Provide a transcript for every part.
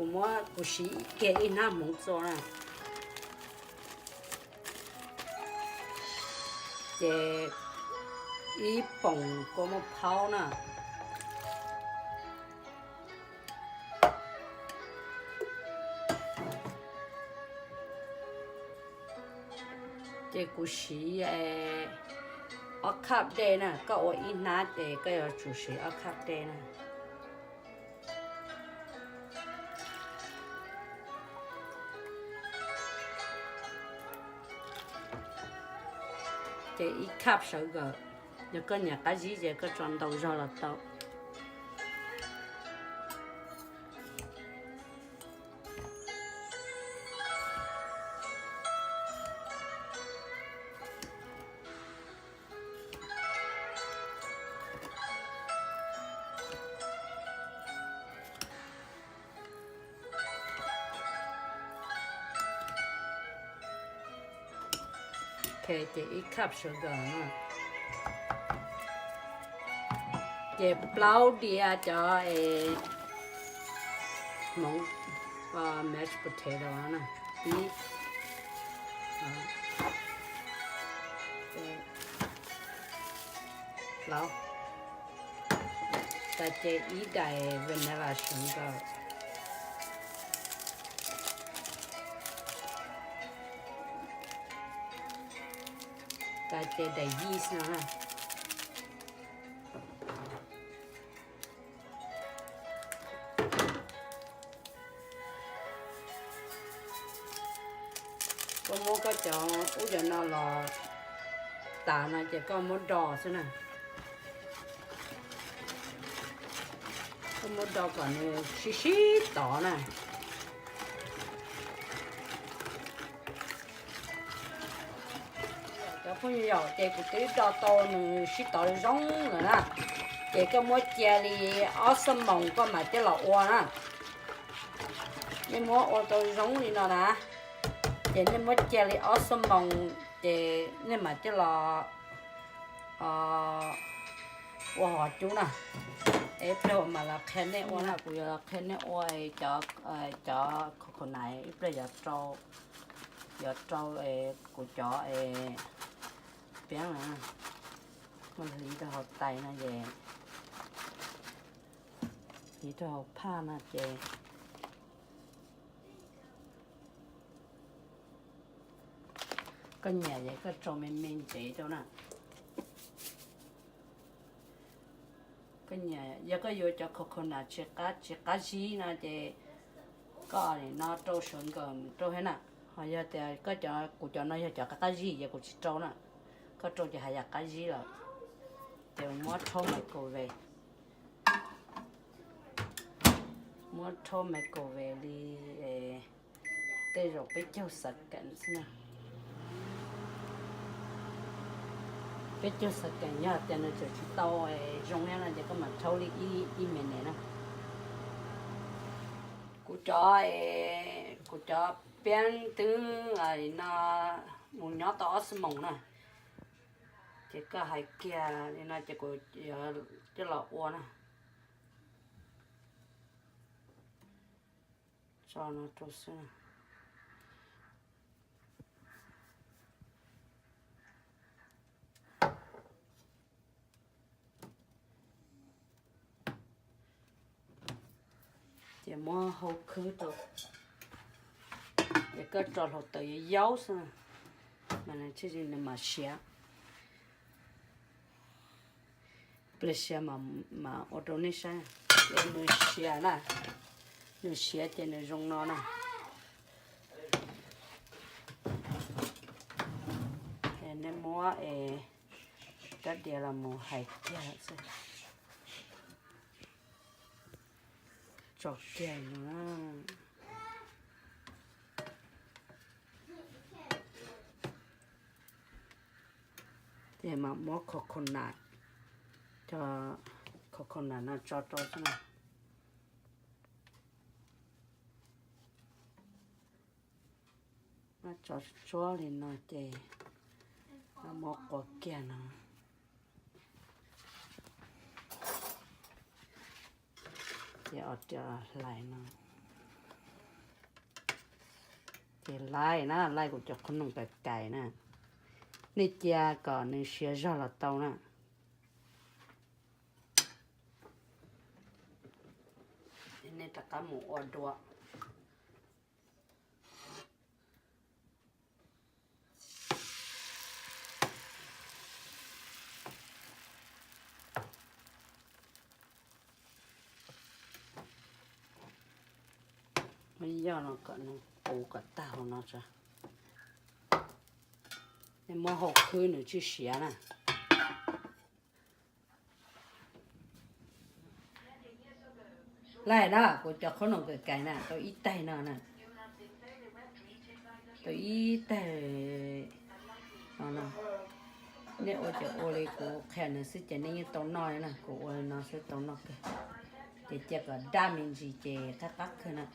Kuv muab, kuv siv kiag ib hnab hmoov txua na, ces ib poom kua muaj phaub na. Ces kuv siv ob khab dej na, koj ua ib hnab ces koj yuav tsum siv ob khab dej na. Ces ib khab sawv kawm, yog koj nyiam qab zib ces koj tso ntau zog los tau. Ces ib khab sawv kawm na, ces plaub diav cov es hmoov mashed potato na, ib, plaub, tas ces ib daim vanilla sugar, tas ces daim yeast no na. Koj muab koj cov ub cov no los tas no ces koj muab do xwb na. Koj muab do kom nws sib sib tov na. Cov phooj ywg, ces kuv twb do tau nws sib tov zoo lawm na. Ces koj muab cia li ob xuab moos koj mam coj los ua na. Nej muab ua tau zoo li no na, ces nej muab cia li ob xuab moos, ces nej mam coj los ua hauv cub na. Es ib pliag mam los qhia nej ua na, kuv yuav los qhia nej ua cov, cov coconut ib pliag yuav rau, yuav rau kuv cov piab na, muab hliv rau hauv tais no ces, hliv rau hauv phaj no ces koj nyiam ces koj rau me me ntsev rau na. Koj nyiam, yog koj yuav cov coconut tsis qab, tsis qab zib no ces koj nim no rau sawv nkawm rau thiab na. Ho yog tias koj cov, kuv cov no yog cov qab qab zib ces kuv tsis rau na. Koj rau ces haj yam qab zib lawm. Ces muab rhaub microwave, muab rhaub microwave li tej zaum peb caug second xwb na. Peb caug second, yog tias nws tseem tsis tau zoo thiab no ces koj mam rhaub li ib minute na. Kuv cov, kuv cov piab twb no mus nyob tau ob xuab moos na, ces koj hais kiag li no ces kuv yuav coj los ua na. Tso no rau xwb. Ces muab hau khwb rau, ces koj tso hluav taws yaub yaub xwb, mas nws thiaj li nws mam siav. Pliag siav mam ua rau nej saib. Ces nws siav na, nws siav ces nws zoo no na. Ces nej muab es rab diav los mus hais kiag xwb. Tso kiag no. Ces mam muab coconut, cov coconut no tso rau xwb na. Muab tso tsuab li no ces muab quas kiag no. Ces ua rau hlais no. Ces laij na, laij kuv cov qhob noom kais kais na, nej cia kom nws siav zog los tau na. Nej rov qab mus ua dua. Yog no kom nws puv kom tag hauv no tso. Nej muab hau khwb nws tsij siav na. Laij na, kuv cov qhob noom kais kais na tau ib taig no na. Tau ib taig no no. Nej ua ces ua li kuv qhia nws xwb ces nej yeej tau noj na, kuv ua li no xwb tau noj kawg. Ces cia kom daj me ntsis ces qab qab kawg na.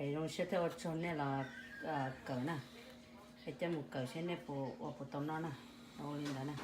Es zoo siab thiab ua tsaug nej los kawm na. Es coj mus kawm seb nej puas ua puas tau noj na. Ua li ntawd na.